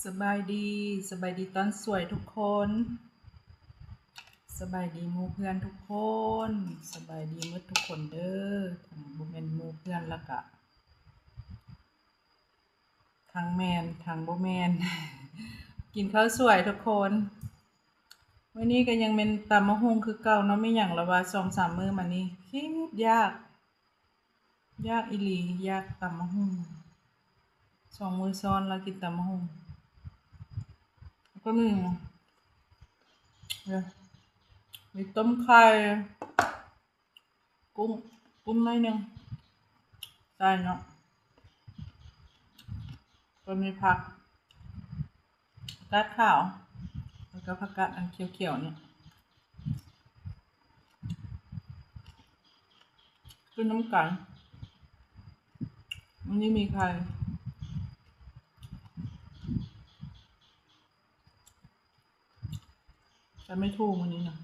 ສະບາຍດີ, ສະບາຍດີຕອນສວຍທຸກຄົນ, ສະບາຍດີໝູ່ເພື່ອນທຸກຄົນ, ສະບາຍດີໝົດທຸກຄົນເດີ້, ທັງບໍ່ແມ່ນໝູ່ເພື່ອນ ແລ້ວກະທັງແມ່ນທັງບໍ່ແມ່ນ. ກິນເຂົ້າສວຍທຸກຄົນ. ມື້ນີ້ກໍຍັງແມ່ນຕຳບັກຫຸ່ງຄືເກົ່າເນາະ, ມີຫຍັງລະວ່າ ສອງສາມມື້ມານີ້ຄິດຢາກ ຢາກອີ່ຫຼີ, ຢາກຕຳບັກຫຸ່ງ. ສອງມື້ຊ້ອນລະກິນຕຳບັກຫຸ່ງ. ແລ້ວກໍມີ ມີຕົ້ມໄຂ່, ກຸ້ງ, ກຸ້ງໜ້ອຍໜຶ່ງ, ໃສ່ເນາະ, ກໍມີຜັກ ກາດຂາວ ແລ້ວກໍຜັກກາດອັນຂຽວໆນີ້ ກິນນຳກັນ. ມື້ນີ້ມີໄຂ່ ແຕ່ໄມ່ຖູກມື້ນີ້ນະ.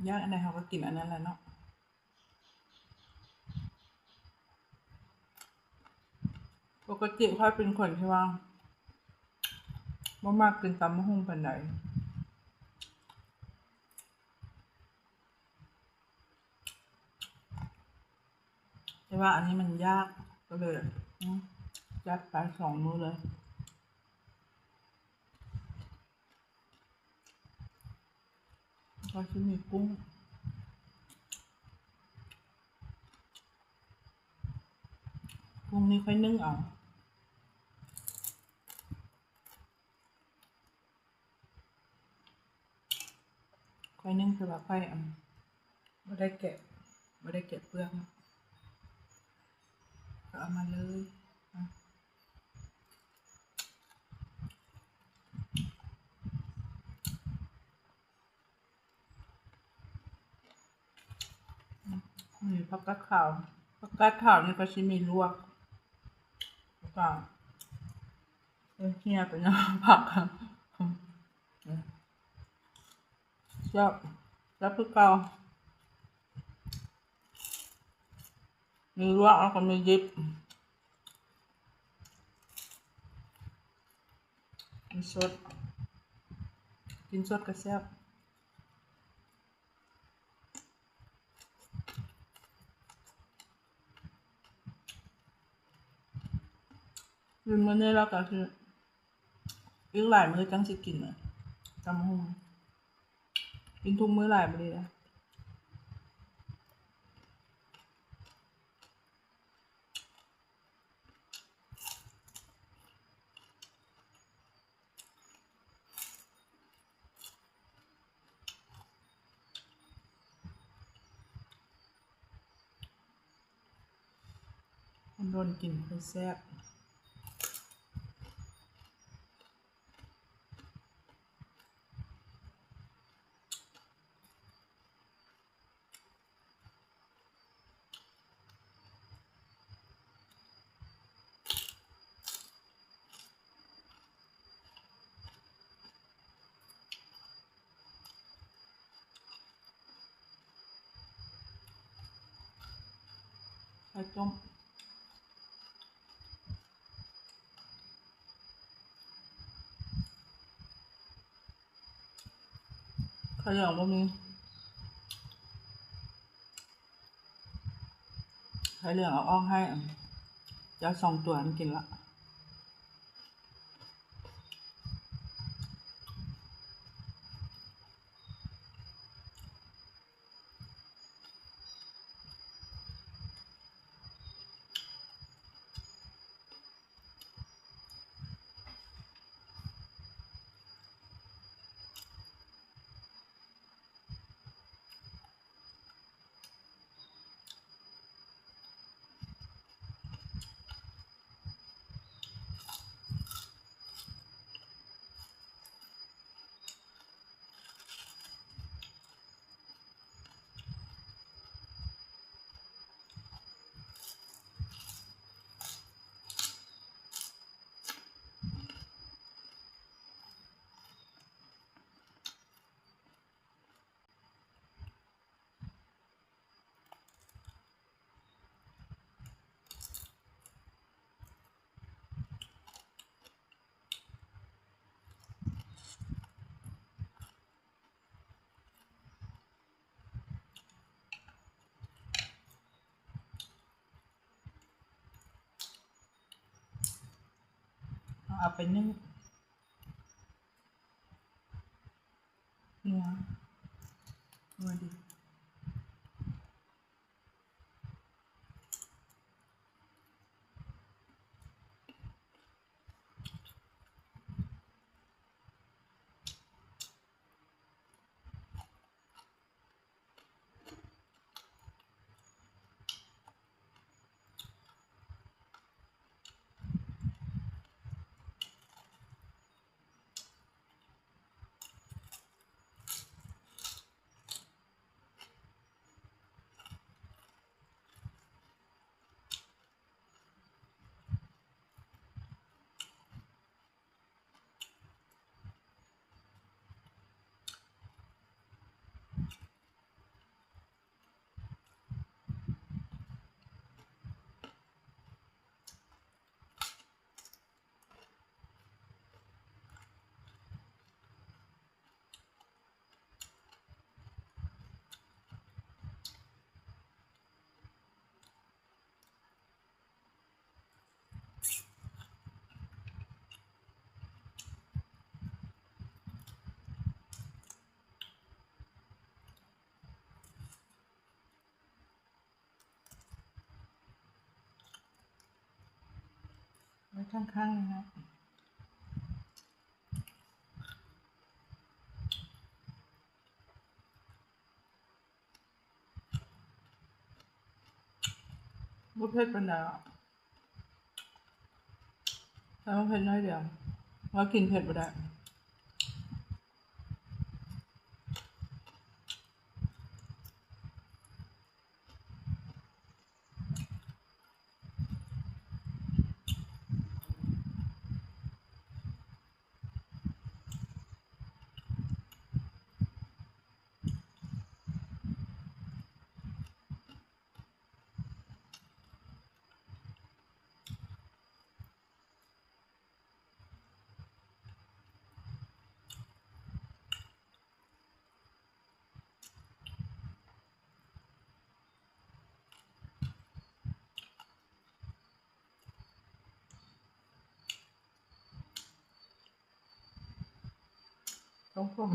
ຢາກອັນໃດເຮົາກໍກິນອັນນັ້ນແຫຼະເນາະ. ປົກກະຕິຂ້ອຍເປັນຄົນທີ່ວ່າບໍ່ມັກກິນຕຳບັກຫຸ່ງປານໃດ. ແຕ່ວ່າອັນນີ້ມັນຢາກ ກໍເລີຍ ອືມ ຈັດໄປສອງມື້ເລີຍ. ກໍຊິມີກຸ້ງ, ກຸ້ງນີ້ຂ້ອຍໜຶ້ງເອົາ. ຂ້ອຍໜຶ້ງ ຄືວ່າຂ້ອຍ ອັນ ບໍ່ໄດ້ແກະ ບໍ່ໄດ້ແກະເປືອກເນາະ ກໍເອົາມາເລີຍ. ນີ້ ຜັກກາດຂາວ, ຜັກກາດຂາວນີ້ກໍຊິມີລວກ ແລ້ວກໍເຮັດເຫື່ອໄປນຳຜັກ. ແຊບ, ແຊບຄືເກົ່າ. ມີລວກ ແລ້ວກໍມີດິບ. ມີສົດ, ກິນສົດກໍແຊບ. ກິນມື້ນີ້ແລ້ວກໍຄື ອີກຫຼາຍມື້ຈັ່ງຊິກິນ ຕຳບັກຫຸ່ງ. ກິນທຸກມື້ຫຼາຍບໍ່ດີເດ້. ດົນໆກິນຄືແຊບ. ໄຂ່ຕົ້ມ. ໄຂ່ເຫຼືອງບໍ່ມີ, ໄຂ່ເຫຼືອງເອົາອອກໃຫ້ ເຈົ້າສອງຕົວມັນກິນລະ. ເ ເອົາໄປໜຶ້ງ. ນົວ ນົວດີ. ໄວ້ຂ້າງໆ ນີ້ນະ. ບໍ່ເຜັດປານໃດ ໃສ່ໝາກເຜັດໜ້ອຍດຽວ ວ່າກິນເຜັດບໍ່ໄດ້. ຕ້ອງຜົມ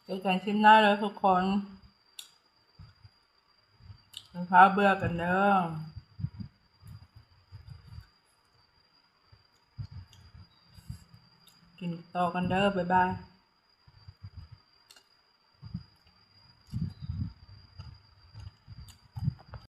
ເຈີກັນຄລິບໜ້າເດີທຸກຄົນ. ຢ່າຟ້າວເບື່ອກັນເດີ ກິນຕໍ່ກັນເດີ ບາຍບາຍ.